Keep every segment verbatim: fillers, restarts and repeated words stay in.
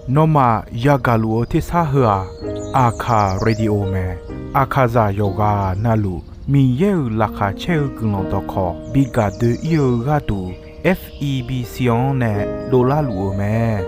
Nawmaf yagaq luf-eu tersar heu-aq, Aqkaq Radio mae. Aqkaqzaq yawqghaq navluf Miqyaer-euq laqkhaq caer-eu guiqlanq dawqkawq bi gaq doe-ir-eu gharduq, F E B C-anr nae dovlar luf-eu mae.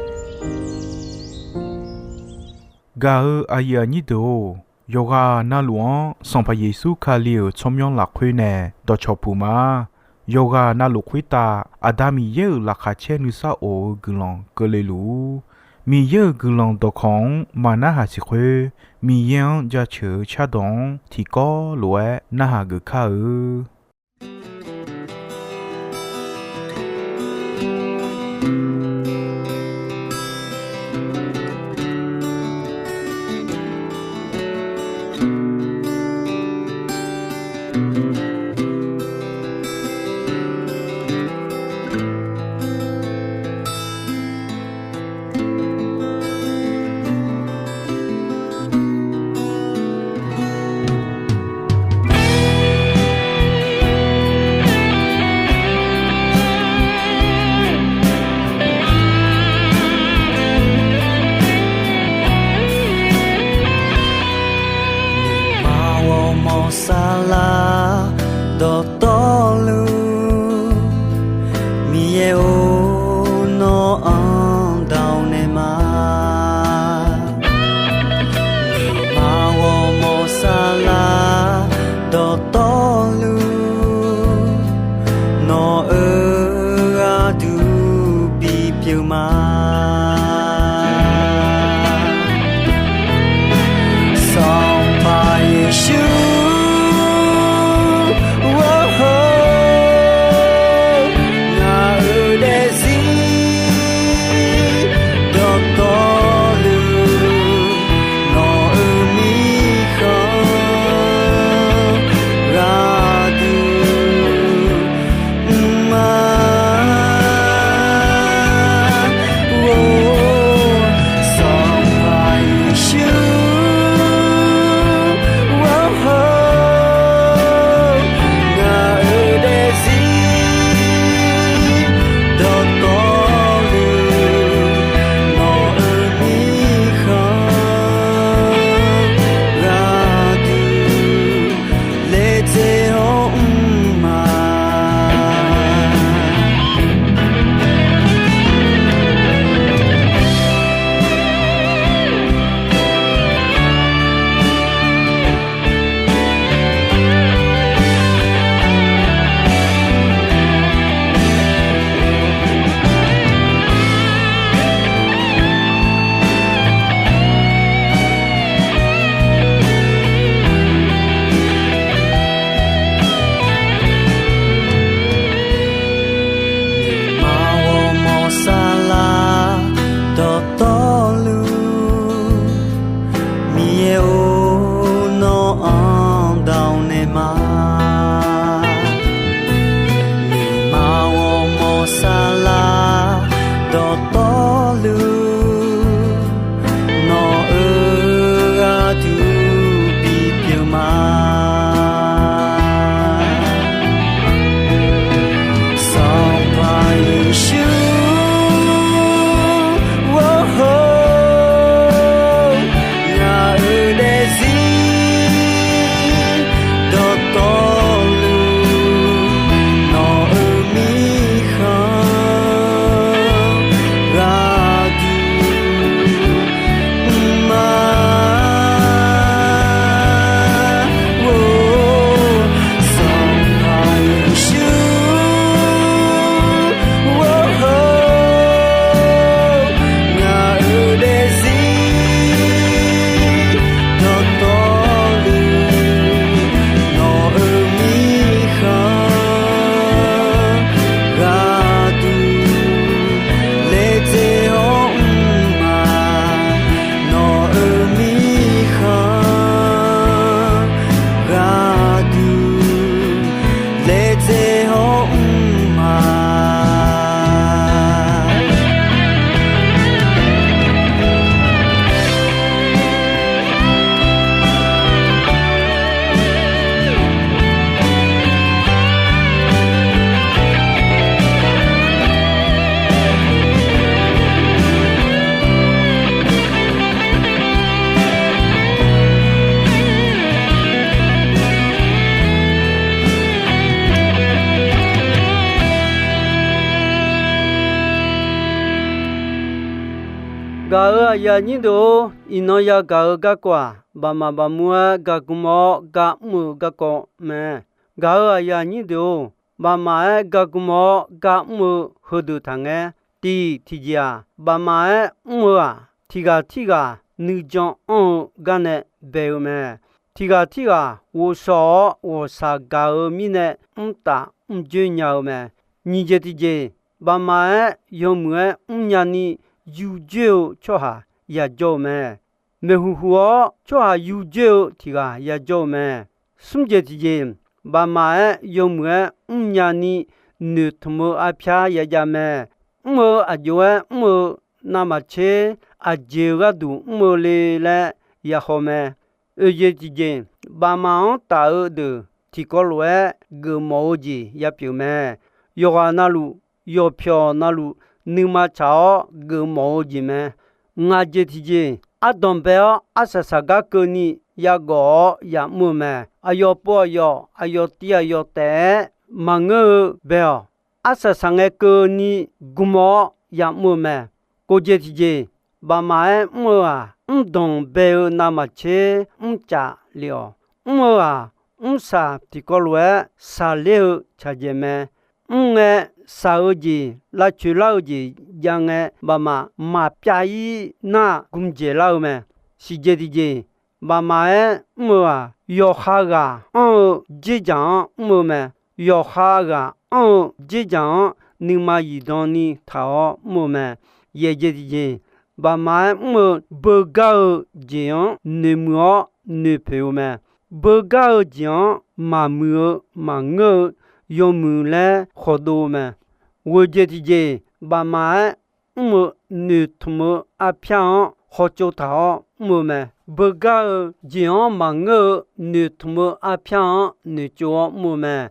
Gaq-eu aqyuif aqnyir deuq-or, yawqghaq navluf-anr Sanqpaq Yeqsur Kali-euq tsawrmyanr lafkhoer nae dawqcawq puq ma. Yawqghaq navluf khoertav Aqda Miqyaer-euq laqkhaq caer nuisar of-eu guiqlanq keuvle luf-ur. Miqyaer-euq guiqlanq dawqkawq-anr maqnarhaq siq khoer, Miqyaer-anr jaceuq-eu cardawq-anr tiqkawv lof-aer narhaq geuf kar-eu. Gaq-euq aqyuif aqnyir deuq-or, iqnan yagaq-eu garkawv-aq, baqmaf baqmur-aer gargmr-awr garmr-eu garkawv mae. Gaq-euq aqyuif aqnyir deuq-or, baqmaf-aer gargmr-awr garmr-eu heudeuq taqngaer. Tiq tiqjeq-aq, baqmaf-aer mr-eu-aq, tiq ghaq tirghaq nuijan anr-eu gar nae bae-eu mae. Tiq ghaq tirghaq ghovshaw-awr ghawqshaq gaq-eu mirnae mrtaf mrjoer nya-eu mae. Nyiq jeq tiqjeq, baqmaf-aer yawmuiq-aer mrnya ni yurjoer-eu tsawrhaq yajawr-eu mae. Maeqhuq huq-awr tsawrhaq yurjoer-eu tiq ghaq yajawr-eu mae. Smr jeq tiqjeq, baqmaf-aer yawmuiq-aer mrnya ni noeqtmq-eu arpyar yajav mae. Mr-eu aqjox-aer mr-eu navmaqtser aqjeq-eu gharduq mr-eu le laer yahaw mae. Oeq jeq tiqjeq, baqmaf-anr taf-eu deuq tiqkawv lof-aer geufmawf-eu jeq yapyeuf mae. Yawqghaq navluf, yawqpyawq navluf, nuima tsaq-awr geufmawf-eu jeq mae. Ngaq jeq tiqjeq, ardanq bae-awr arsaq saqgar keuvni yagawf-awr yamr-eu mae. Aqyawf pov aqyawf, aqyawf tiv aqyawf taef-aer maqngeur-eu bae-awq. Arsaq saqngae keuvni gm-awr yamr-eu mae. Kof jeq tiqjeq, baqmaf-aer mr-eu-aq, mrdanq bae-eu navmaqtser mrcaf lef-awq. Mr-eu-aq, mrsaq tiqkawv lof-aer shaqler-eu tsaqjaeq mae. Mr ngae, shaq-eu jeq, lavcoeq lar-eu jeq jav ngae, baqmaf maqpyav-ir nar gmdzaeq lar-eu mae. Siqjeq tiqjeq, baqmaf-aer mr-eu-aq, yawqha ghaq anr-eu dzerdzaq-anr mr-eu mae. Yawqha ghaq anr-eu dzerdzaq-anr nuima zifdan ni taq-awr mr-eu mae. Yaeq jeq tiqjeq, baqmaf-aer mr-eu beugar-eu jeq-anr noeqmuiq-awr noeqpoeq-eu mae. Beugar-eu jeq-anr maqmuiq-eu maqngeur-eu yawmuiq laer khawqdov-eu mae. Ghoeq jeq tiqjeq, baqmaf-aer mr-eu noeqtmq-eu arpyar-anr hawtsov taq-awr mr-eu mae. Beugar-eu jeq-anr maqngeur-eu noeqtmq-eu arpyar-anr noeqtsov-awr mr-eu mae.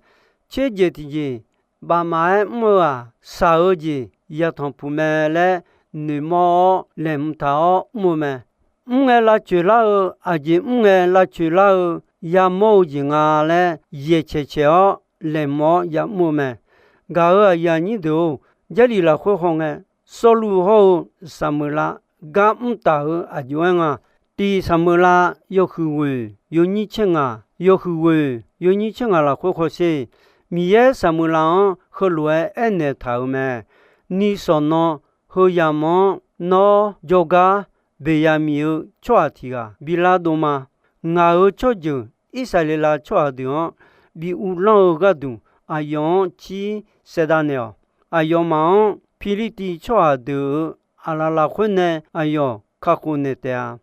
Tser jeq tiqjeq, baqmaf-aer mr-eu-aq, shaq-eu jeq yatanq puq mae laer noeqmawr-awr laeqhmq taq-awr mr-eu mae. Mr ngae lavcoeq lar-eu, aqjeq mr ngae lavcoeq lar-eu, yamawr-eu jeq nga laer yaeqcaeq caeq-awr laeqhmq-awr yamr-eu mae. Gaq-euq aqyuif aqnyir deuq-or, Jarlif lafkhoer hawngae, Sawrluv hawr-eu Saqmeuqlav gar mr taf-euq aqjox-aer nga. Tiq Saqmeuqlav yawhuiq ghoeq yawnyir tser ngaq, yawhuiq ghoeq yawnyir tser ngaq lafkhoer hawsher. Miqyaer Saqmeuqlav-anr heulof-aer aernaeq taq-euq mae. Ni sawq nan heu yamq-anr nawr jawrgar Beqyaqmiq-eu tsawrhaq tiq ghaq bilar dov ma. Ngaq-euq tsawrjeuq Irsaqleqlav tsawrhaq deuq-anr bi uvlanr-eu gharduq aqyawf-anr cir saevdav naeq-awq. Aqyawfmaf-anr Pirlirtiv tsawrhaq deuq-euq aqlaf lafkhoer nae aqyawf kakhof naeq taef-a.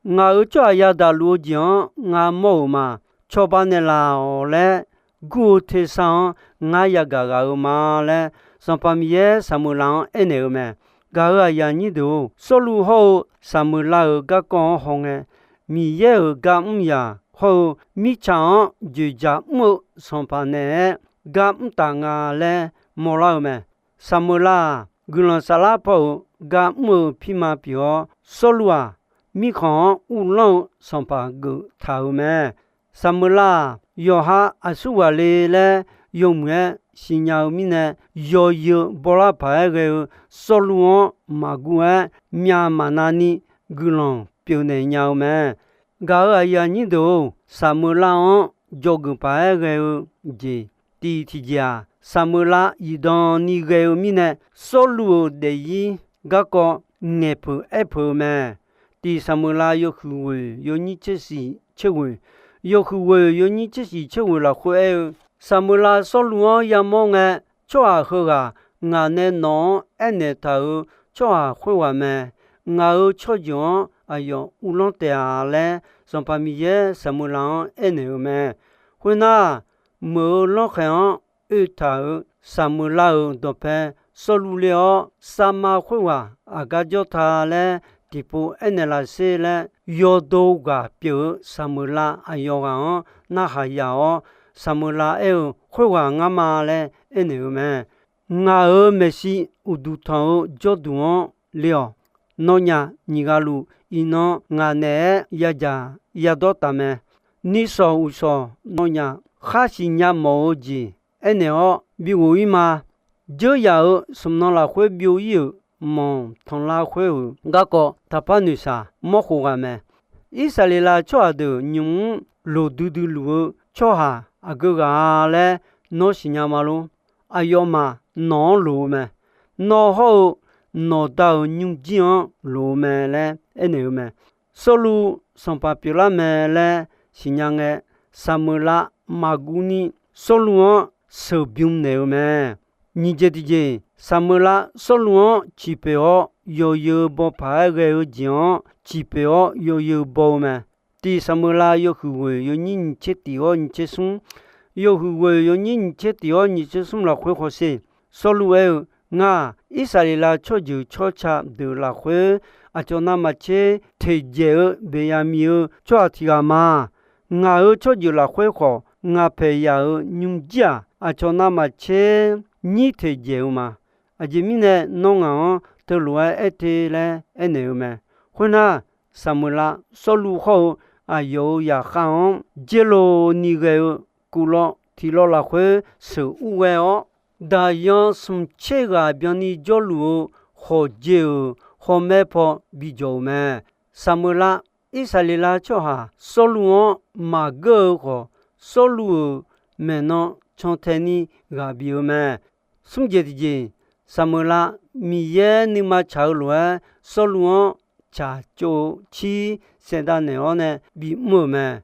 Ngaq-euq tsawrhaq yadaq luf-eu jeq-anr ngar mawr-euq ma. Cawba naeqlaf-awq laer gur-eu tersar-anr ngar yagaq ghaq-eu ma laer, Sanqpaq Miqyaer Saqmeuqlav-anr aernaeq-eu mae. Gaq-euq aqyuif aqnyir deuq-or, Sawrluv hawr-eu Saqmeuqlav-euq garkawv-anr hawngae, Miqyaer-euq gar mr yaq hawr-eu mirtsaq-anr dzoeqdzaq mr-eu sanqpaq naeq-aer gar mr taf nga laer mawrlar-eu mae. Saqmeuqlav-aq, guiqlanq saflar paw-euq gar mr-eu pirma pyeuf-awr, Sawrluv-aq, mirkhanq-anr uvlanr-eu sanqpaq geuf taq-euq mae. Saqmeuqlav-aq, yawqha aqsurghaq le laer yawmuiq-aer siqnya-eu mirnae, yawzeu bawlar paq-aer ghae-eu Sawrluv-anr maqguv-aer, myavmaqnav ni guiqlanq pyeufnaeq nya-eu mae. Gaq-euq aqyuif aqnyir deuq-or, Saqmeuqlav-anr dzawgeuf paq-aer ghae-eu jeq tiq tiqjeq-aq, Saqmeuqlav zifdan ni ghae-eu mirnae, Sawrluv-euq daefzir garkawv ngaeqpeuq aerpeuq-eu mae. Tiq Saqmeuqlav yawhuiq ghoeq yawnyir tser shiq tser ghoeq, yawhuiq ghoeq yawnyir tser shiq tser ghoeq lafkhoer aer-eu, Saqmeuqlav Sawrluv-anr yamawr ngae, tsawrhaq heughaq ngaq nae nawq-anr aernaeq taq-euq tsawrhaq khoerghaq mae. Ngaq-euq tsawrjeuq-anr aqyawf uvlanr taef-a laer, Sanqpaq Miqyaer Saqmeuqlav-anr aernaeq-eu mae. Khoernar, meuq-eu lanrkhaeq-anr oetaq-euq Saqmeuqlav-euq dawqpae Sawrluv ler-awr, Savma khoerghaq aqgar jawr ta laer tiqpov aernaeq laf sher laer, yawdo ghaq pyeuf-eu Saqmeuqlav aqyawf ghaq-anr narhaq yaf-awr, Saqmeuqlav aer-eu, Khoerghaq ngar ma laer aernaeq-eu mae. Ngaq-euq maeqshi uqduq tanq-eu jawrduq-anr le-awq. Nawnyaf nyiq ghaq luf iqnan ngaq naeq-aer yadzaq yadawr taf mae. Nishawq uqshawq nawnyaf khar siqnya mawf-eu jeq aernaeq-awr bighof-ir ma. Dzeur yaf-euq smq nan lafkhoer byov-ir-euq manq tanqlar khoer-euq garkawv taqpar noeqshaq mawrkhof ghaq mae. Irsaqleqlav tsawrhaq deuq nymq-mr loqdui dui luf-eu tsawrhaq aqgeu ghaq-a laer nawr siqnya ma lor. Aqyawfmaf nawq-anr loq-eu mae. Nawr hawr-eu nawqda-euq nymrjir-anr loq-eu mae laer aernaeq-eu mae. Sawrluv sanqpaq pyeuflar mae laer siqnya ngae, Saqmeuqlav maqguv ni Sawrluv-anr sheuqbym naeq-eu mae. Nyiq jeq tiqjeq, Saqmeuqlav Sawrluv-anr ciqpoeq-awr, yawzeu baw paq-aer ghae-eu jeq-anr ciqpoeq-awr yawzeu baw-eu mae. Tiq Saqmeuqlav yawhuiq ghoeq yawnyir nyiq tser tiq-awr nyiq tser smr, yawhuiq ghoeq yawnyir nyiq tser tiq-awr nyiq tser smr lafkhoer hawsher. Sawrluv aer-eu, Ngaq Irsaqleqlav tsawrjeuq tsawrca deuq lafkhoer aqcawq navmaqtser teqdzaeq-eu Beqyaqmiq-eu tsawrhaq tiq ghaq ma. Ngaq-euq tsawrjeuq lafkhoer khawf, ngaq paeq yaq-euq nymrjir-aq, aqcawq navmaqtser nyir teqdzaeq-eu ma. Aqjeq mirnae nawr ngaq-anr teulof-aer aer te laer aernaeq-eu mae. Khoernar, Saqmeuqlav Sawrluv hawr-eu aqyawf-euq zaqkhav-anr dzer lov ni ghae-eu kuvlawv tiq lawv lafkhoer sheuq ur ghae-awr, daqyan smq tser ghaq byanni jawrluf-eu hawq jeq-euq hawmaer paw bijawq-euq mae. Saqmeuqlav Irsaqleqlav tsawrhaq Sawrluv-anr maqgeur-eu khawf, Sawrluv-euq maeqnan cantae ni ghaq bif-eu mae. Smr jeq tiqjeq, Saqmeuqlav Miqyaer nuima tsaq-eu lof-aer Sawrluv-anr tsaqtsov-eu cir saevdav naeq-awr nae bimr-euq mae.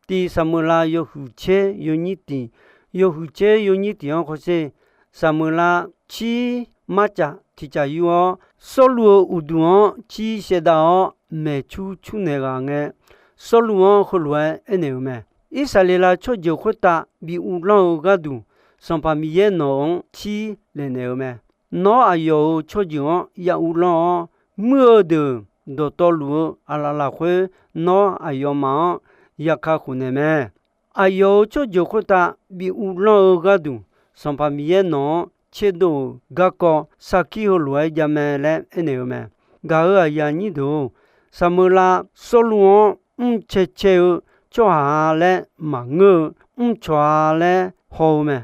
Tiq Saqmeuqlav yawhuiq tser yawnyir tiq, yawhuiq tser yawnyir tiq-anr hawsher. Saqmeuqlav cir marcaf tiq caf yur-awr, Sawrluv-euq uqduq-anr cir saevdav-awr maeqcur cur naeq ghaq ngae, Sawrluv-anr heulof-aer aernaeq-eu mae. Irsaqleqlav tsawrjeuq khoertav bi uvlanr-eu gharduq, Sanqpaq Miqyaer nawq-anr cir laeqnaeq-eu mae. Nawr aqyawf-euq tsawrjeuq-anr ya uvlanr-awr, muir-eu deuq dawqtawvluf-eu aqlaf lafkhoer nawr aqyawfmaf-anr yaka khofnaeq mae. Aqyawf-euq tsawrjeuq khoertav bi uvlanr-eu gharduq, Sanqpaq Miqyaer nawq-anr tserdov-euq garkawv sarkir heulof-aer jav mae laer aernaeq-eu mae. Gaq-euq aqyuif aqnyir deuq-or, Saqmeuqlav Sawrluv-anr mrcae cae-eu tsawrhaq-a laer maqngeur-eu, mrcawq-a laer haw-eu mae.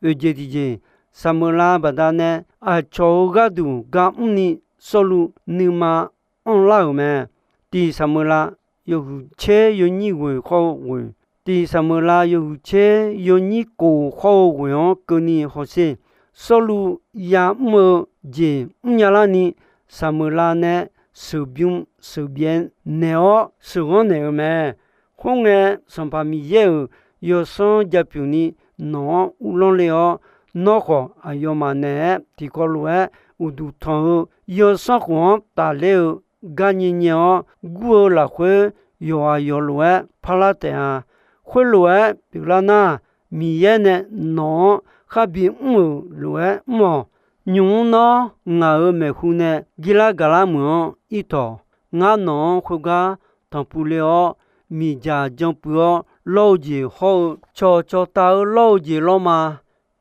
Oeq jeq tiqjeq, Saqmeuqlav baqdanae aqcawq-euq gharduq gar mrni Sawrluv nuima anrlar-euq mae. Tiq Saqmeuqlav yawhuiq tser yawnyir ghoeq khawr-eu ghoeq, tiq Saqmeuqlav yawhuiq tser yawnyir kof khawr-eu ghoeq-anr keuvni hawsher. Sawrluv ya'mr-eu jeq mrnya larni, Saqmeuqlav nae sheuqbym sheuqbyaev naeq-awr sheuqghanr naeq-eu mae. Khoerngae, Sanqpaq Miqyaer-euq yawsanr japyeuf ni nawq-anr uvlanr le-awr, nawr khawf aqyawfmaf naeq-aer tiqkawv lof-aer uqduq tanq-eu yawsanr khof-anr tafler-eu gar nyaenyae-awr gur-eu lafkhoer yawqghaq yawq lof-aer parlar taef-a. Khoerlof-aer pyeuflar nar, Miqyaer nae nawq-anr kharbi mr-euq lof-aer mr-awq. Nymq-mr nawr ngaq-euq maeqhu nae Girlar gaqlar meuq-anr ir tawq. Ngar nawq-anr khoergar tanqpuq le-awr, miqdzaq janpuiv-awr lawr-eu jeq hawr-eu cawqcawq taf-eu lawr-eu jeq lawr ma.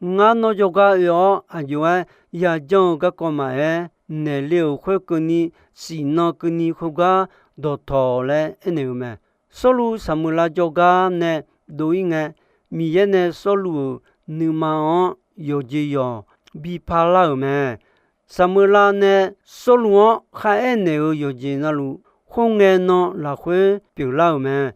Ngar nawr jawrgar oe-awr aqjox-aer yajanr-eu garkawv maqaer, naeqle-euq khoerkeuvni, siqnan keuvni khoergar dawqtawq laer aernaeq-eu mae. Sawrluv Saqmeuqlav jawrgar nae dov-ir ngae, Miqyaer nae Sawrluv-euq nuima-anr yawqjeq yawq bi parlar-euq mae. Saqmeuqlav nae Sawrluv-anr kharaer naeq-euq yawqjeq navluf, khoerngae nan lafkhoer pyeuflar-euq mae.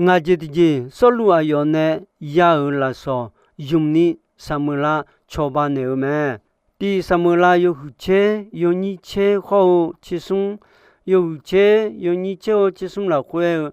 Ngaq jeq tiqjeq, Sawrluv aqyawf nae ya-euq lafsawq ymq ni Saqmeuqlav cawba naeq-eu mae. Tiq Saqmeuqlav yawhuiq tser yawnyir tser khawr-eu tser smr, yawhuiq tser yawnyir tser-eu tser smr lafkhoer-eu,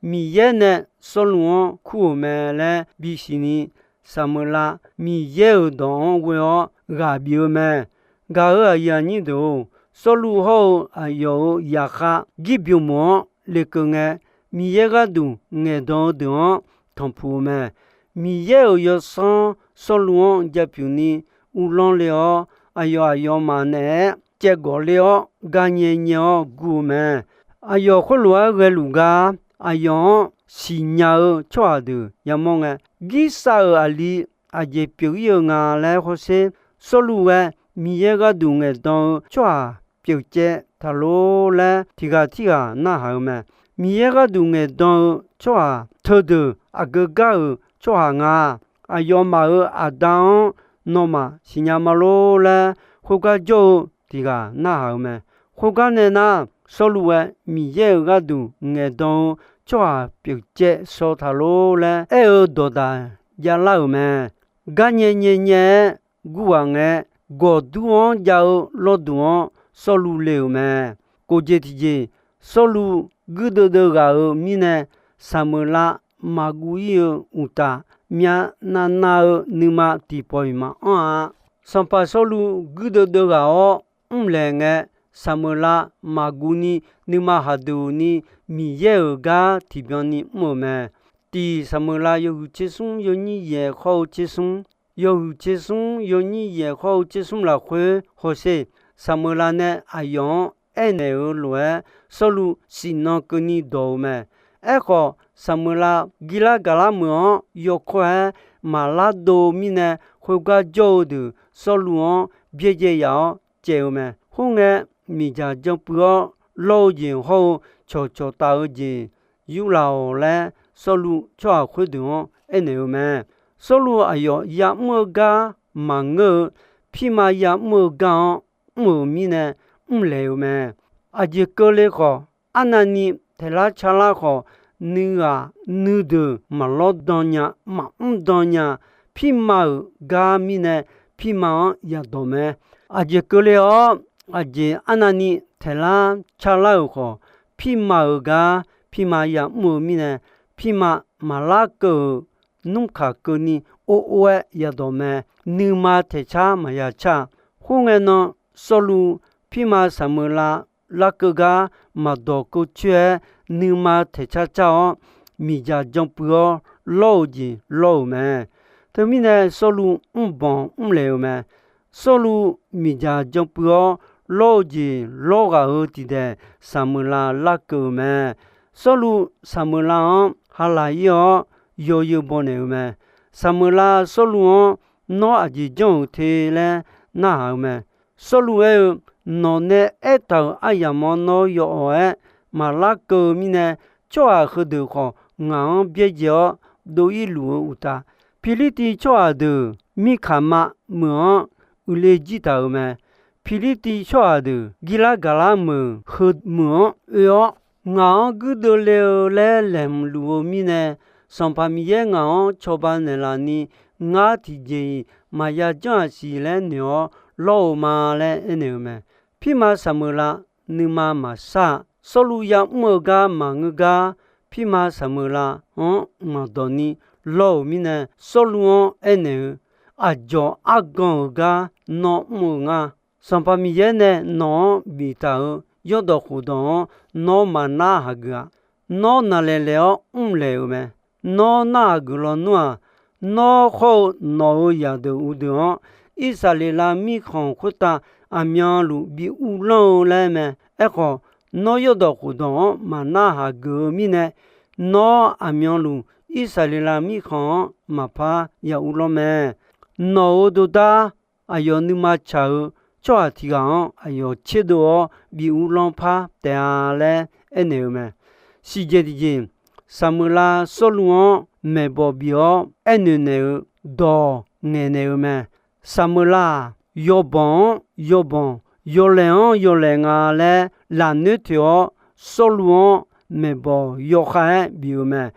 Miqyaer nae Sawrluv-anr kur-euq mae laer bisiq ni, Saqmeuqlav Miqyaer-euq dawq-anr ghoe-awr ghaq bif-eu mae. Gaq-euq aqyuif aqnyir deuq-or, Sawrluv hawr-eu aqyawf-euq zaqkhav Girbymq-anr lekeuv ngae, Miqyaer gharduq ngaeqdan-eu deuq-anr tanqpuq-eu mae. Miqyaer-euq yawsanr Sawrluv-anr japyeuf ni uvlanr le-awr, aqyawf aqyawfmaf naeq-aer caevgawf ler-awr, gar nyaenyae-awr gur-eu mae. Aqyawf khoerlof-aer ghaeluf gar aqyawf-anr siqnya-eu tsawrhaq deuq yamawr ngae, Girsav-euq aqli aqjeq pyeuf-ir-eu nga laer hawsher. Sawrluv ghae Miqyaer gharduq ngaeqdan-eu tsawrhaq pyeuf caev taq lor laer tiq ghaq tirghaq narhaq-eu mae. Miqyaer gharduq ngaeqdan-eu tsawrhaq teudeuq aqgeu gar-euq tsawrhaq nga. Aqyawfmaf-euq aqda-anr nawmaf siqnya ma lor laer, khoergar jawr-eu tiq ghaq narhaq-euq mae. Khoergar nae nar, Sawrluv aer Miqyaer-euq gharduq ngaeqdan-eu tsawrhaq pyeufcaev shaw taq lor laer aer-eu dawqdaq javlar-euq mae. Garnyae nyaenyae-aer gurghaq ngae, gawqdur-anr jav-eu lawrduq-anr Sawrluv le-euq mae. Kof jeq tiqjeq, Sawrluv guirdeuv deuv ghaq-euq mirnae, Saqmeuqlav maqguv ir-eu uqtaf, myavnav nav-eu nuima tiqpawf-iq maqanr-a. Sanqpaq Sawrluv guirdeuv deuv ghaq-awr mrlaeq ngae, Saqmeuqlav maqguv ni nuima haqduq ni Miqyaer-euq gar tiqbyan ni mr-euq mae. Tiq Saqmeuqlav yawhuiq tser smr yawnyir yaeq khawr-eu tser smr, yawhuiq tser smr yawnyir yaeq khawr-eu tser smr lafkhoer hawsher. Saqmeuqlav nae aqyawf-anr aernaeq-euq lof-aer, Sawrluv siqnan keuvni dawq-eu mae. Aerkhawf, Saqmeuqlav Girlar Gaqlar meuq-anr yawkawr-aer maqlar dov-eu mirnae, khoergar jawr-eu deuq Sawrluv-anr byaerdzae yaf-awr caev-eu mae. Khoerngae, miqdzaq jan puiv-awr lawr-eu jeq hawr-eu cawqcawq taf-eu jeq yurlaf-awq laer, Sawrluv tsawrhaq khoerdeuq-anr aernaeq-eu mae. Sawrluv aqyawf ya'mr-eu gar maqngeur-eu, pirma ya'mr-eu gar-anr mr-euq mirnae mrlaeq-eu mae. Aqjeq keuvle khawf, arnavni taeqlar carlar khawf, nuighaq nuideuq maqlawr dan nya, maqmr dan nya. Pirma-euq gar mirnae, pirma-anr yadawq mae. Aqjeq keuvle-awr, aqjeq arnavni taeqlar carlar-euq khawf, pirma-euq gar pirma ya'mr-eu mirnae, pirma maqlar keuv-euq nmrkaq keuvni or or-aer yadawq mae. Nuima taeqcar maqya car. Khoerngae nan, Sawrluv pirma Saqmeuqlav larkeuv gar maqdawq keuv coer-aer, nuima taeqcar car-awr, miqdzaq jan puiv-awr lawr-eu jeq lawr-euq mae. Teumirnae, Sawrluv mrbanq mrlaeq-eu mae. Sawrluv miqdzaq jan puiv-awr lawr-eu jeq lawr ghaq-euq tiqdaeq Saqmeuqlav larkeuv-eu mae. Sawrluv Saqmeuqlav-anr halaq ir-awr, yawzeu baw naeq-eu mae. Saqmeuqlav Sawrluv-anr, Nawr aqjeq janr-euq te laer narhaq-eu mae. Sawrluv aer-eu, Nawq nae aertaq-euq aryamq-anr nawr yawawq-aer maqlar keuv-eu mirnae, tsawrhaq heudeuq khawf ngaq-anr byaerdzae-awr dov ir luf-eu uqtaf, Pirlirtiv tsawrhaq deuq Mirkaqmav meuq-anr uiqle jir taq-euq mae. Pirlirtiv tsawrhaq deuq Girlar Gaqlar meuq heu meuq-anr oe-awr, ngaq-anr guirdeuv le-eu laer laeqhmq luf-eu mirnae, Sanqpaq Miqyaer ngaq-anr cawba naeqlaf ni, ngar tiqjeq-iq maqya janr-aq siq laer noeq-awr lawr-eu ma laer aernaeq-eu mae. Pirma Saqmeuqlav nuima maqsar-a. Sawrluv ya'mr-eu gar maqngeur gar, pirma Saqmeuqlav-anr maqdawq ni lawr-euq mirnae, Sawrluv-anr aernaeq-eu, Aqdzawq argan-euq gar nawr mr-eu nga. Sanqpaq Miqyaer nae nawq-anr biftaq-euq yawrdawq khofdawq-anr nawr maqnar hageuf-aq. Nawr naqlaeq laeq-awr mrlaeq-euq mae. Nawr narhaq geuf lawnmr-aq, nawr khawr-eu nawq-euq zaqdeuq uqdeuq-anr, Irsaqleqlav mirkhanq khoertav aqmyanluf bi uvlanr-eu laer mae. Aerkhawf, nawr yawrdawq khofdawq-anr maqnar hageuf-eu mirnae, nawr aqmyanluf Irsaqleqlav mirkhanq-anr maqpar ya uvlanr mae. Nawq-euq dordar aqyawf nuima tsaq-eu tsawrhaq tiq ghaq-anr aqyawf tserdov-awr bi uvlanr par taef-a laer aernaeq-eu mae. Siqjeq tiqjeq, Saqmeuqlav Sawrluv-anr maeqbawq bif-awr aernaeq naeq-eu dawq ngaeqnaeq-eu mae. Saqmeuqlav-aq, yawbanq-anr yawbanq, yawlaeq-anr yawlaeq nga laer lafnoer toeq-awr, Sawrluv-anr maeqbawq yawkhav-aer bif-eu mae.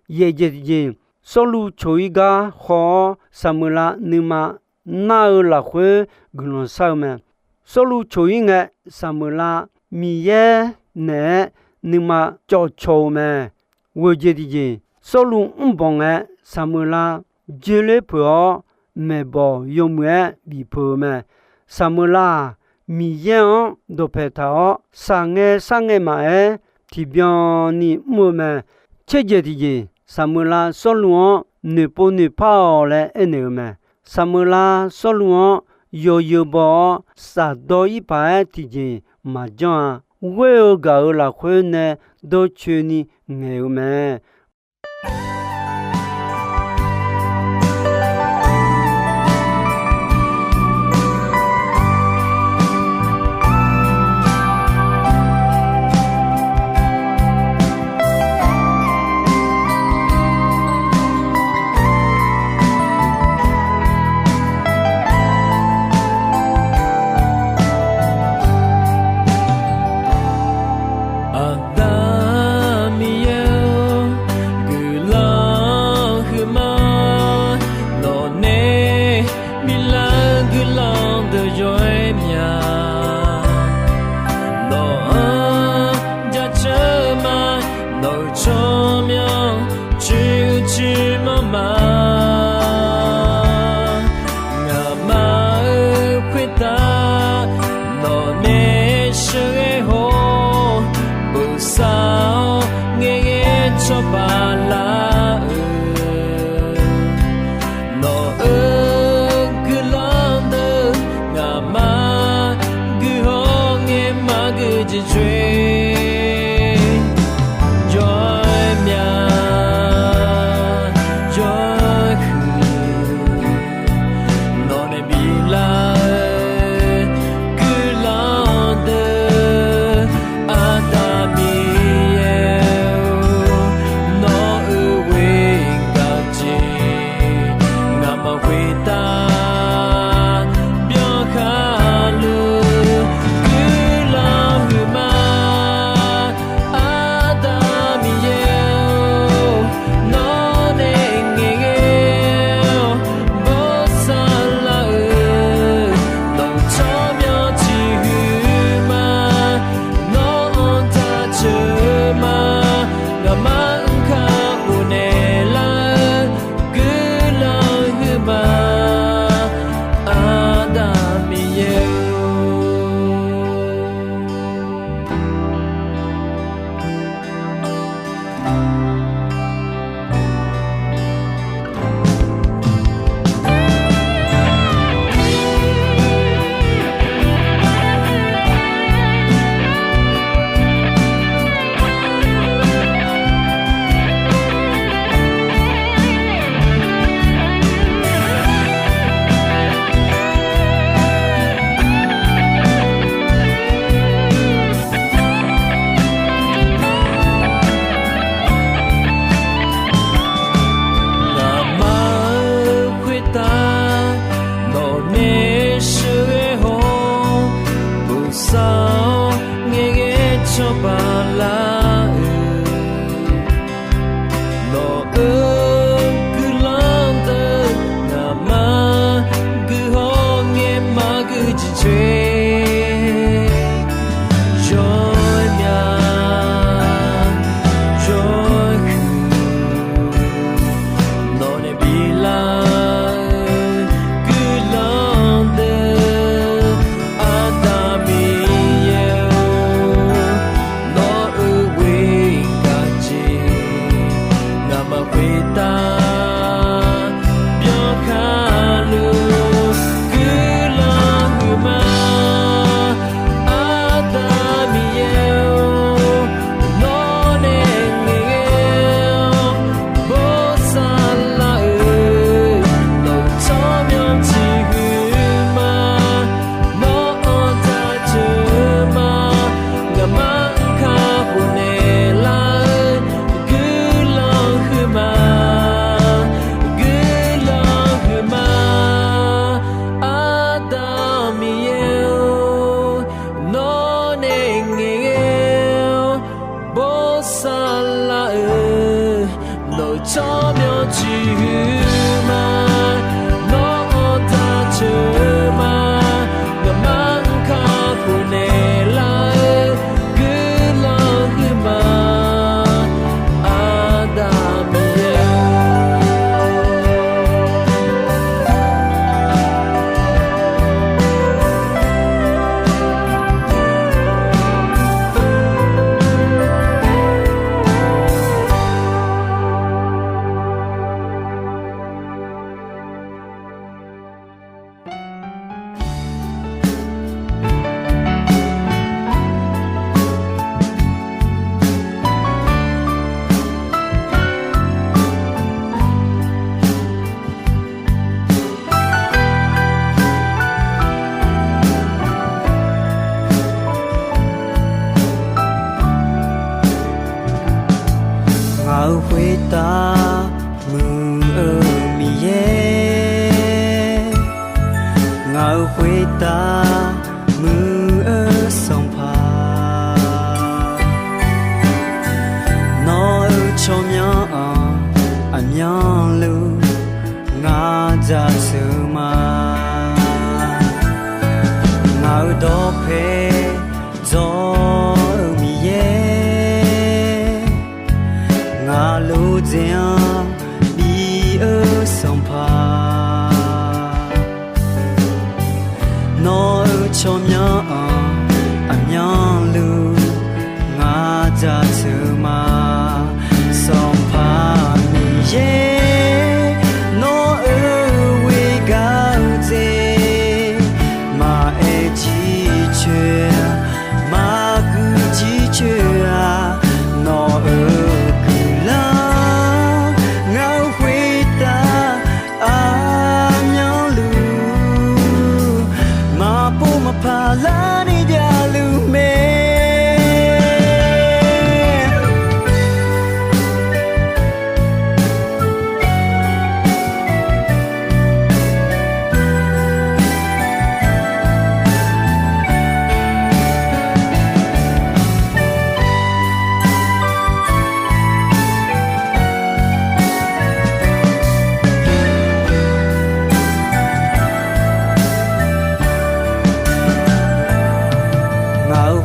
Yaeqjeq tiqjeq, Sawrluv coq-ir gar haw-awr, Saqmeuqlav nuima nar-eu lafkhoer guiqlanq shar-eu mae. Sawrluv coq-ir ngae, Saqmeuqlav Miqyaer naeq-aer nuima cawv caw-eu mae. Ghoeqjeq tiqjeq, Sawrluv mrbanq ngae, Saqmeuqlav joerler peuq-awr, maeqbawq yawmuiq-aer bif peuq-eu mae. Saqmeuqlav-aq, Miqyaer-anr dawqpaeq taq-awr, shaqngae sharngae maqaer, tiqbyan ni mr-eu mae. Tserjeq tiqjeq, Saqmeuqlav Sawrluv-anr noeqpov noeqpar-awq laer aernaeq-eu mae. Saqmeuqlav Sawrluv-anr yawzeu baw-awr, shafdawr-ir paq-aer tiqjeq maqjanr-a. Ghoer-eu gaq-euq lafkhoer nae dawrcoeni ngaeq-eu mae. gui jeq coer, jawr mya jawr huiq, nawq nae biflar-eu guiqlanq deuq, Aqda Miqyaer-or, nawq-euq ghoer gaq-eu jeq, ngaqma khoertav byankhar luf guiqlanq huiqma. Aqda Miqyaer-or, nawq nae ngaeqghae-awr bawrsar lar-eu, nawq-euq tsawrmyanr tiq huiqma, nawq-anr taq ceuq-eu ma, ngaqma kakhof naeqlar-eu guiqlanq huiqma. Aqda Miqyaer-or. Ngaqma-euq khoertav nawqnae sheuqghae haw-awr, bosav-awr ngaeqghae cawba lar-eu, nawq-euq guiqlanq deuq ngaqma guihaw ngae maqgui jeq coer, jawr mya jawr huiq, nawq nae biflar-eu guiqlanq deuq, Aqda Miqyaer-or, nawq-euq ghoer gaq jeq, ngaqma khoertav byankhar luf guiqlanq huiqma. Aqda Miqyaer-or, nawq nae ngaeqghae-awr bawrsar lar-eu, nawq-euq tsawrmyanr tiq huiqma, nawq-anr taq ceuq-eu ma, ngaqma kakhof naeqlar-eu guiqlanq huiqma, guiqlanq huiqma. Aqda Miqyaer-or, nawq nae ngaeqghae-awr bawrsar lar-eu, nawq-euq tsawrmyanr tiq huiqma, nawq-anr taq ceuq-eu ma, ngaqma kakhof naeqlar-eu guiqlanq huiqma. Aqda Miqyaer-or. Ngaq-euq khoertav muiq-eu Miqyaer, ngaq-euq khoertav muiq-eu Sanqpaq, nawq-euq tsawrmyanr-anr aqmyanluf ngaq dzaqtseuq-eu ma. Ngaq-euq dawqpae dzawr-eu Miqyaer, ngaq lof dzaeq-anr bi-eu Sanqpaq, nawq-euq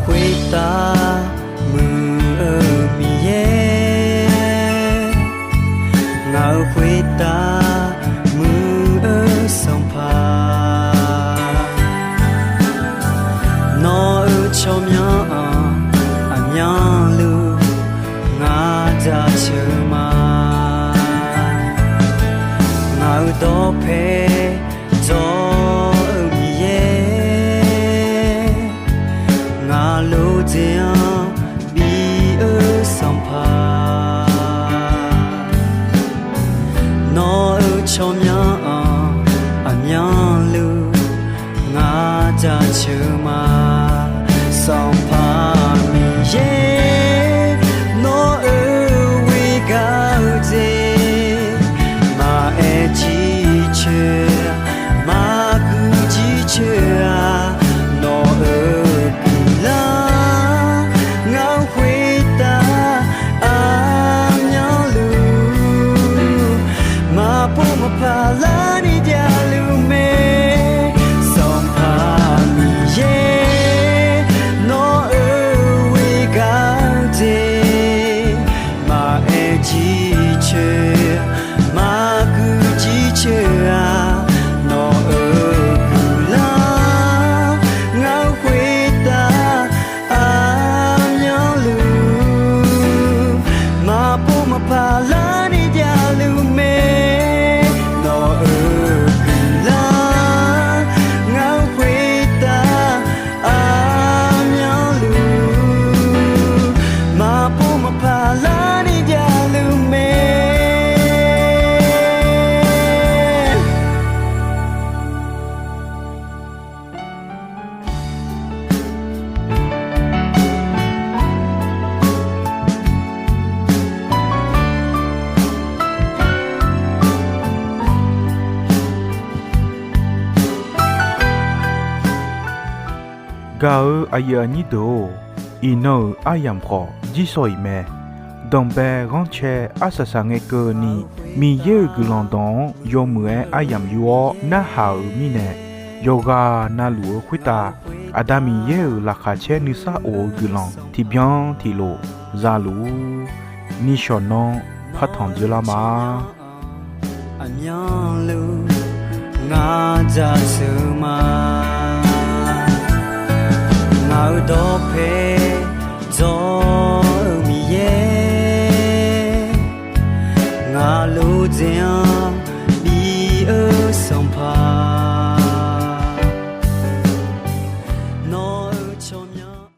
Khoertav muiq-eu Miqyaer, ngaq-euq khoertav muiq-eu Sanqpaq, nawq-euq tsawrmyanr-anr aqmyanluf ngar jaceuq ma. Ngaq-euq dawqpae dzaw-eu Miqyaer, ngaq lof dzaeq-anr bi-eu Sanqpaq, nawq-euq tsawrmyanr-anr aqmyanluf ngar jaceuq ma. Sanqpaq Miqyaer, nawq-euq ghoer gar-eu jeq maqaer jircoer, maqguiq jircoer-aq, nawq-euq guiqlanq ngar-eu khoertav aqmyanluf maqpov maqpaq larni javluf mae. Sanqpaq Miqyaer, nawq-euq ghoer gar-eu jeq maqaer jircoer, maqguiq jircoer-aq, nawq-euq guiqlanq ngar-eu khoertav aqmyanluf maqpov maqpaq larni javluf mae. Nawq-euq guiqlanq ngar-eu khoertav aqmyanluf maqpov maqpaq larni javluf mae. Gaq-eu aqyuif aqnyir deuq-or, iqnan-euq aryamq khawf jirsawq iq mae. Danqbae ghanrcae arsaq saqngae keuvni, Miqyaer-euq guiqlanq dawq-anr yawmuiq-aer aryamq yur-awr narhaq-euq mirnae, yawqghaq navluf-eu khoertav Aqda Miqyaer-euq laqkhaq caer nuisar of-eu guiqlanq tiqbyan tiqlof zaluf-ur. Nishawq nanr partanq dzeurlar ma. Aqmyanluf ngar jaceuq ma. Ngaq-euq dawqpae dzaw-eu Miqyaer, ngaq lof dzaeq-anr